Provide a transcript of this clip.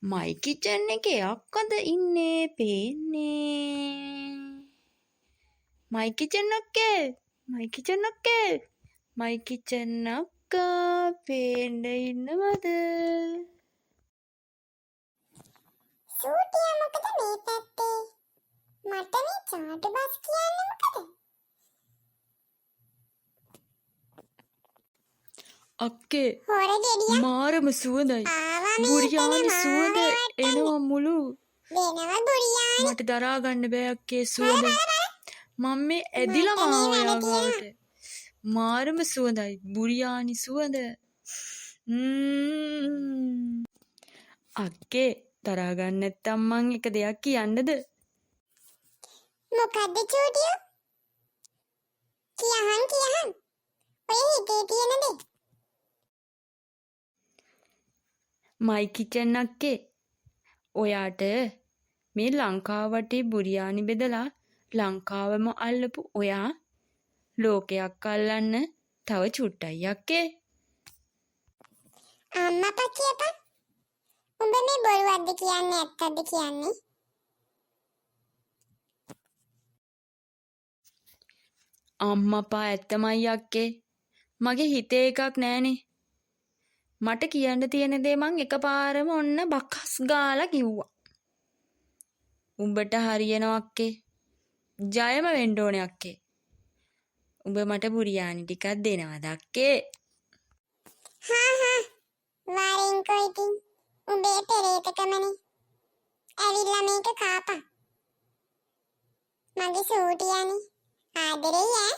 මයි කිචන් එකේ අක්කද ඉන්නේ පේන්නේ. මයි කිචන් අක්කේ, මයි කිචන් අක්කේ, මයි කිචන් අක්කා පේන්න ඉන්නවද? සූටියා මොකද මේ පැත්තේ? මට මේ චාටු බස් කියන්නේ මොකද? අක්කේ හොර ගෙඩියක් මාරම සුවඳයි. ආවා මේ බුරියානි එතන සුවඳ මාව රවට්ටන්න. එනවා මුළු. දෙනවා බුරියානි. මට දරා ගන්න බෑ අක්කේ සුවඳ. මම මේ ඇදිලාම මට මේ ආවා වැඩ ඔයා තියෙනවා. ගාවට. මාරම සුවඳයි බුරියානි සුවඳ. අක්කේ තරහා ගන්න නැත්තම් මං එක දෙයක් කියන්නද? මොකද්ද චූටියෝ? කියහන් කියහන්. ඔය හිතේ තියෙන දේ. මයි කිචන් අක්කේ ඔයාට මේ ලංකාව වටේ බුරියානි බෙදලා ලංකාවම අල්ලපු ඔයා ලෝකයක් අල්ලන්න තව චුට්ටයි අක්කේ. අම්මපා කියපන්. උඹ මේ බොරුවක්ද කියන්නේ ඇත්තක්ද කියන්නේ? අම්මපා ඇත්තමයි අක්කේ. මගේ හිතේ එකක් නෑනේ. මට කියන්න තියෙන දේ මං එකපාරම ඔන්න බකස් ගාලා කිව්වා. උඹට හරියනවා අක්කේ. ජයම වෙන්න ඕනේ අක්කේ. උඹ මට බුරියානි ටිකක් දෙනවද අක්කේ? හා හා. වරින්කෝ ඉතින් උඹේ පෙරේතකමනේ. ඇවිල්ලා මේක කාපන්. මගේ සූටියානේ. ආදරෙයි ඈ.